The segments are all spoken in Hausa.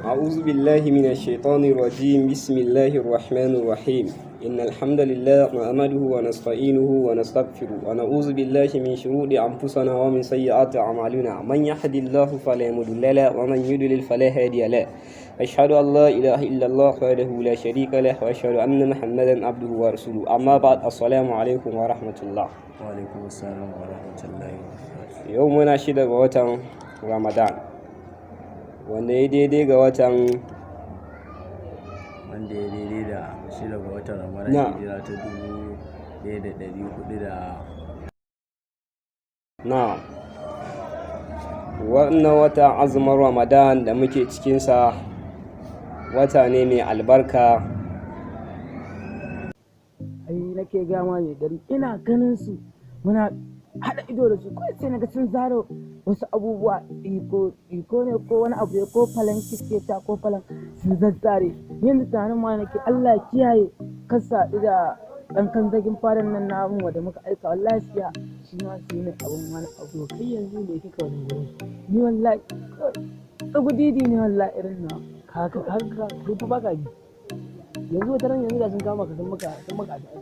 أعوذ بالله من الشيطان الرجيم. بسم الله الرحمن الرحيم. إن الحمد لله نحمده ونستعينه ونستغفره ونعوذ بالله من شرور أنفسنا ومن سيئات أعمالنا. من يهد الله فلا مضل له ومن يضلل فلا هادي له. أشهد أن لا إله إلا الله وحده لا شريك له وأشهد أن محمدا عبده ورسوله. أما بعد، السلام عليكم ورحمة الله. Alaikum assalam wa rahmatullahi wa barakatuh. Yau muna 6 ga watan Ramadan, wanda ya daidai ga watan Wanda ya daidai da 6 ga watan Ramadan, hijira ta 1400 da Na wannan wata azumin Ramadan da muke cikinsa wata ne mai albarka. Ai nake gaya ma mai gari, ina ganin su, muna haɗa ido da su, kawai sai naga sun zaro wasu abubuwa, iko iko ne ko wani abu ne, ko falan ta ko falan sun zazzare. Yanzu tunanin ma nake, Allah ya kiyaye kasa da ɗan kan zagin faran nan na abin wanda muka aika. Wallahi siya shi ma su yi mai abin wani abu. Kai yanzu me kika wani gurin? Ni wallahi kawai tsugudidi ne wallahi irin na. Ka ka ka kai fa baka bi. Yanzu wata ran yanzu da sun kama ka sun maka a aiki.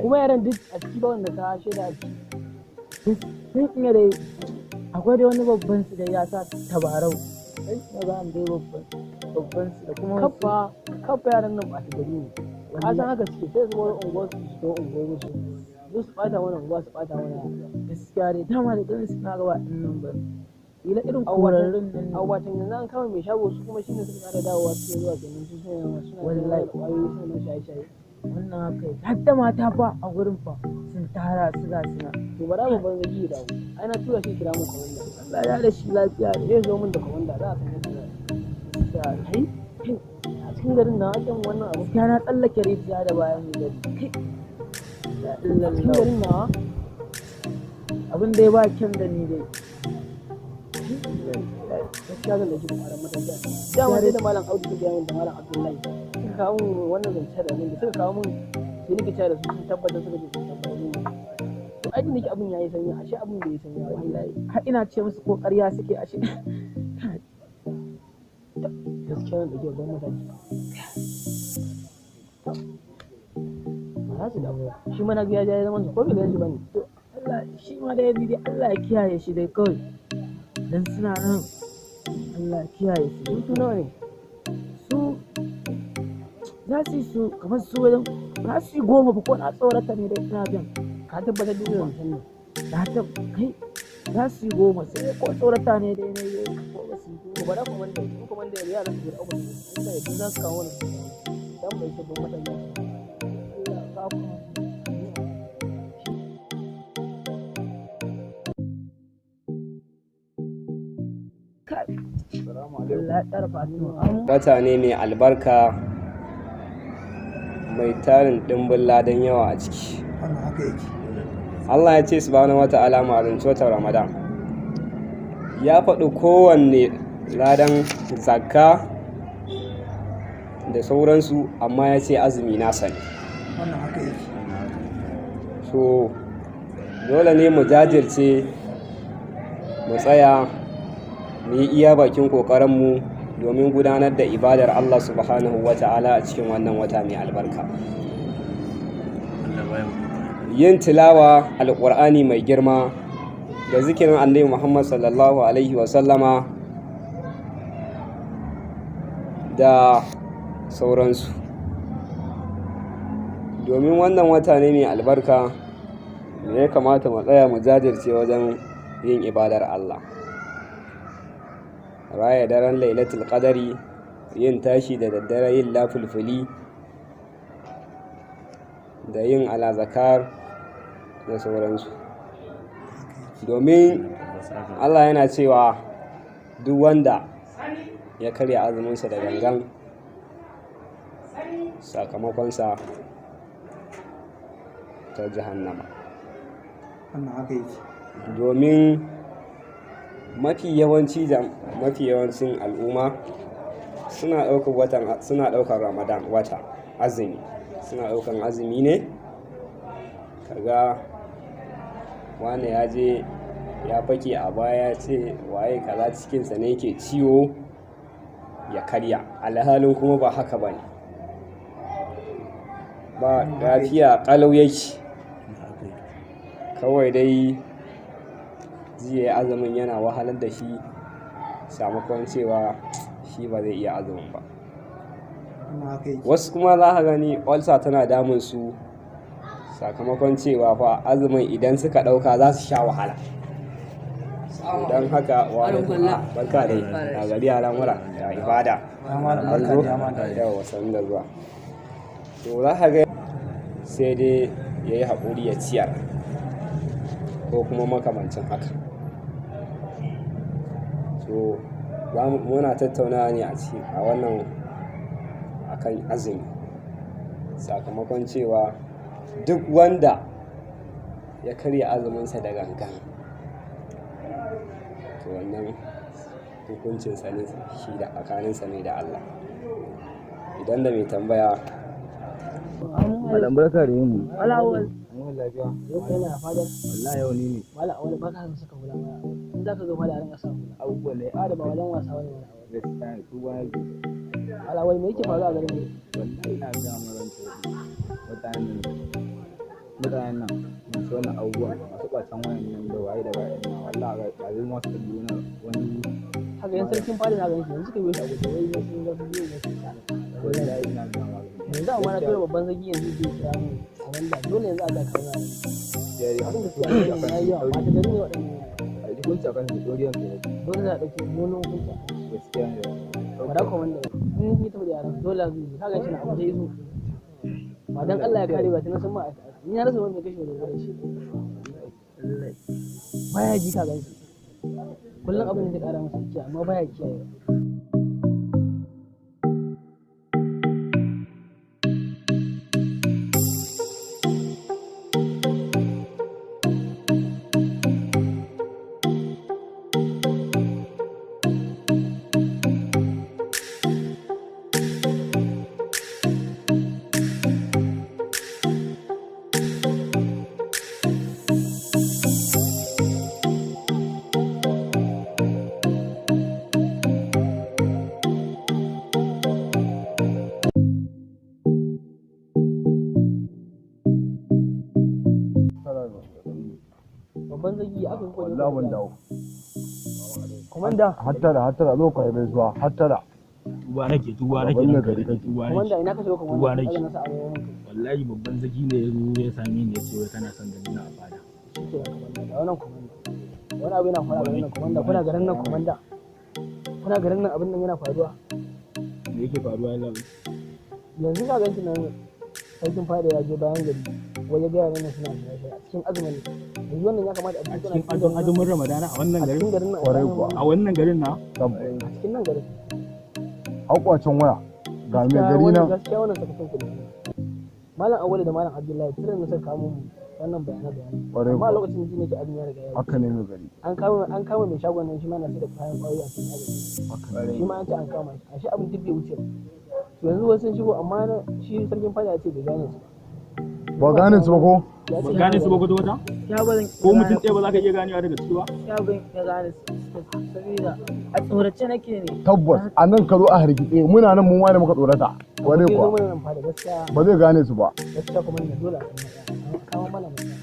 Kuma yaran duk a ciki ba wanda ka shaida a ciki? Sun iya dai, akwai dai wani babban su da ya sa tabarau, sai na ga an dai babban su da kuma wasu. Kafa kafa yaran nan ba su gari ne. Ka san haka suke, sai su bar unguwar su su to unguwar su. Zo su bata mana unguwa, su bata mana. Gaskiya dai dama da ganin su na ga ba ɗin nan ba ila irin korarrun nan ne. A watan yanzu an kama mai shago, su kuma shine suka ƙara dawowa, suke zuwa kenan, su suna Wallahi. Kwayoyi, suna shaye-shaye. Wannan haka yake. Har da mata fa a gurin fa sun tara su ga suna. To bara babban zagi ya dawo. Ai na tura shi kira mun komanda. Allah ya da shi lafiya ne. Zai zo mun da komanda, za a san yadda za a yi. Gaskiya kai kai. A cikin Cikin garin na ake mun wannan abu. Gaskiya na tsallake rijiya da bayan gari. Kai. La Cikin illallah. garin nawa. Abin da ya ba kyan gani dai. Gaskiya zan dauki ƙoƙarin mataki a kai. Dama dai da Malam Audu suka gaya min da Malam Abdullahi. Suka kawo min wannan zance da nan da suka kawo min sai nake cewa da su sun tabbatar suka ce sun tabbatar ne. To ai nake abin yayi sanyi ashe abin bai yi sanyi ba. Wallahi. Har ina ce musu ko ƙarya suke ashe. Gaskiya zan dauki babban mataki. Ba za su damu ba. Shi ma na ga ya ja ya zaman su ko bai gan shi ba ne. To Allah shi ma dai ni dai Allah ya kiyaye shi dai kawai. Dan suna nan. Allah ya kiyaye su. Su su nawa ne? Su za su yi su kamar su wajen za su yi 10 ba ko na tsorata ne dai ina bin. Ka tabbatar da zancen nan. Na ta kai za su yi 10 sai dai ko tsorata ne dai na yi ko ba su yi Ku 10. bara komanda, in komanda ya yaran su guda uku ne. Inda yanzu za su kawo wani su kawo. Dan bai ce babban mataki. Allah ya kawo mu. Kai. Allah ya tsare Fatima. Wata ne mai albarka mai tarin ɗimbin ladan yawa a ciki. Wannan haka yake. Allah ya ce subhanahu wata'ala mu azumci watan Ramadan. Ya faɗi kowanne ladan zakka da sauransu amma ya ce azumi nasa ne. Wannan haka yake. So dole ne mu jajirce mu tsaya mu yi iya bakin ƙoƙarinmu domin gudanar da ibadar Allah subhanahu wata'ala a cikin wannan wata mai albarka. Allah bayan Yin tilawa alƙur'ani mai girma da zikirin annabi Muhammad sallallahu alaihi wasallama da sauransu. Domin wannan wata ne mai albarka da ya kamata mu tsaya mu jajirce wajen yin ibadar Allah. Raya daren Lailatul Qadari, yin tashi da daddare, yin lafulfuli da yin alazakar da sauransu. Domin Allah yana cewa duk wanda ya karya azuminsa da gangan sakamakonsa ta jahannama. Wannan haka yake. Domin mafi yawanci mafi yawancin al'umma suna ɗaukar watan suna ɗaukar Ramadan wata azumi suna ɗaukar azumi ne kaga wane ya je ya fake a baya ya ce waye kaza cikinsa ne yake ciwo ya karya alhalin kuma ba haka ba ne ba lafiya ƙalau yake kawai dai jiya azumin yana wahalar da shi sakamakon cewa shi ba zai iya azumin ba. Wannan haka yake. Wasu kuma za ka gani ulcer tana damun su sakamakon cewa fa azumin idan suka ɗauka za su sha wahala. Don haka wa barka dai a gari al'amura ya ibada. Ya malam, An barka zo? da yamma. Yawwa sannu da zuwa. To za ka ga sai dai ya yi haƙuri ya ciyar ko kuma makamancin haka. So muna tattaunawa ne a cikin a wannan akan azumi sakamakon cewa duk wanda ya karya azuminsa da gangan to wannan hukuncinsa ne shi da tsakaninsa ne da Allah. Idan da mai tambaya. Malam barka da yamma. Wala awal. An lafiya. Yau kai na fadar. Wallahi yau ni ne. Mala awal ba ka son saka hula mala awal. In za ka zo mala a rinka sa hula. Abubuwan ne Ba da ba wajen wasa wani mala awal. gaskiya ne su ba ne. Mala awal me yake faruwa a garin ne? Wallahi ina ga maran mutanen mutanen nan masu wannan abubuwan masu kwacen wayan nan da waye da waye nan wallahi ga zai masu biyu na wani. Haka yan sarkin fada na ganin shi yanzu suka biyo shi a guje wai sun ga su biyo ne su sa. Wallahi ina ga maran. Yanzu amma na tura babban zagi yanzu zai kira mu komanda dole yanzu a ga kawo yaran. Abin da suke a garin nan yayi yawa mata gari ne waɗannan yara. A hukunci akan su doriyan ke Dole za a ɗauki mummunan hukunci a kansu. gaskiya ne. Bara komanda in yi tafi da yaran dole zai yi kaga shi na abu zai zo. Ba dan Allah ya kare ba tunan san ma a ni na rasa wanda kashe da shi. Baya ji ka ganshi. Kullum abin da zai kara masa kiyaye amma baya kiyaye. Zagi aka yi kwaje. Wallahi ban dawo. Komanda, Hattara hattara zo ka yi zuwa hattara. Tuba nake, tuba nake, Babban ranka gari daɗe, kake. tuba nake. komanda ina ka shiga Tuba komanda? nake. Kaga na sa a nemo mun kai. Wallahi babban zagi ne ya zo ya same ni ya ce wai kana son gani na a fada. Shikenan komanda, da wannan komanda. Wani abu yana faruwa garin nan komanda, kuna garin nan komanda. Kuna garin nan abin nan yana faruwa. Me yake faruwa ya labai? Yanzu ka ganci nan sarkin fada ya je bayan gari waje ga yaran nan suna shaye-shaye a cikin azumin nan. Yanzu wannan ya kamata a A ce kuna cikin cikin garin nan. azumin Ramadana a wannan A garin? cikin garin nan. Kwarai kuwa. A wannan garin na? Tabbas. A cikin nan garin. Har kwacen waya. Ga mai gari nan. Gaskiya wannan sakacin ku ne. Malam Awali da Malam Abdullahi tirin da suka kawo mun wannan bayanan bayanan. Kwarai Amma a kuwa. lokacin ji nake abin ya riga ya wuce. Haka ne mai gari. An kama mai shagon nan shi ma na sai da kayan ƙwayoyi a cikin azumi. Haka ne. Shi ma an ce an kama shi. Ashe abin duk bai wuce ba. To yanzu wasu sun shigo amma shi sarkin fada ya ce bai gane su ba. Ba gane su ba ko? Ya ce Ba gane su ba kwata kwata? Ya ba zan Ko mutum ɗaya ba za ka iya ganewa daga ciki ba? Ya ban iya gane su saboda a tsorace nake ne. Tabbas a nan ka zo a hargitse muna nan mun ware muka tsorata. Kwarai Sai zo kuwa. mana nan fada gaskiya. Ba zai gane su ba. Gaskiya kuma na dole a san matsaya. An kawo mana matsaya.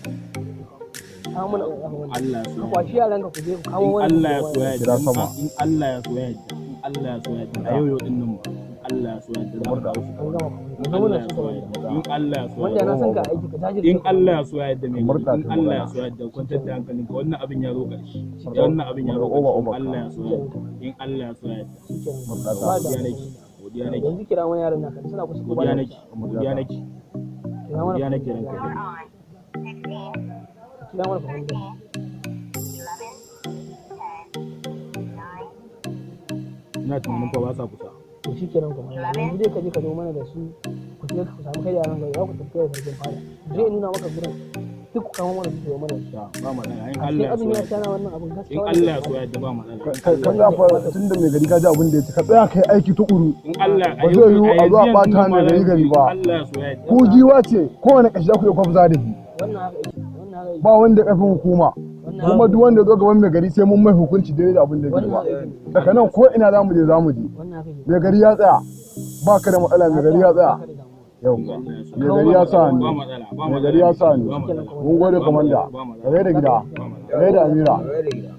Kawo mana matsaya. Allah ya so Ka ya kwashi yaran ka ku je ku kawo In wannan Allah ya so ya Kira yarda, sama. in Allah ya so ya yarda, in Allah ya so ya yarda, a yau yau din nan ma, in Allah ya so ya yarda za mu kawo su. An gama kuma. In Zo mana Allah ya su so ya komanda. yarda, in Allah ya so ya Wanda yarda. na san ka aiki ka jajirce. In Allah ya so ya yarda mai gari, Murɗa in ta Allah ya magana. so ya yarda, kwantar da hankalinka wannan abin ya zo ƙarshe. Wannan abin ya zo Oba, ƙarshe, oba. in Allah ya so ya yarda, in Allah ya so ya yarda. Shikenan. Murɗa ta. Ba da Godiya nake, godiya nake, yanzu kira wani yaran naka suna kusa ko ba godiya da nake, godiya nake, kira mana godiya nake komanda. ranka daɗe. Kira mana komanda. Ina tunanin fa ba sa kusa. To shikenan komanda. Yanzu dai ka je ka zo mana da su ku je ku samu kai yaran gari za ku tafi da sarkin fada. Zai nuna maka gurin duk ku kama mana su zo mana da su. Ta, ba matsala, in A Allah cikin ya so azumi ya ya yarda. tana wannan abin gaskiya In wannan Allah ya so ya yarda ba matsala. Kan za fa tun da mai gari ka ji abin da ya ce ka tsaya kai aiki tukuru. In Allah Ba zai yiwu a zo a ɓata mai gari gari ba. In Allah ya so ya yarda. Ku giwa ce kowane ƙashi za ku iya kwafza da shi. Wannan haka yake. Wannan haka yake. Ba wanda ƙarfin hukuma. Wannan Kuma duk wanda ya zo gaban mai gari sai mun mai hukunci daidai da abin da ya wannan ba. haka yake. Daga nan ko ina za mu je za mu je. Wannan haka yake. Mai gari ya tsaya. Ba ka da matsala mai gari ya tsaya. Ba ka da damuwa. Yauwa. Mai gari ya sa Ba ni. matsala, ba Mai matsala. gari ya sa ni. Ba matsala. Mun gode komanda. Ba matsala. Ka gaida gida. Ba matsala. Ka gaida Amira. Gaida gida.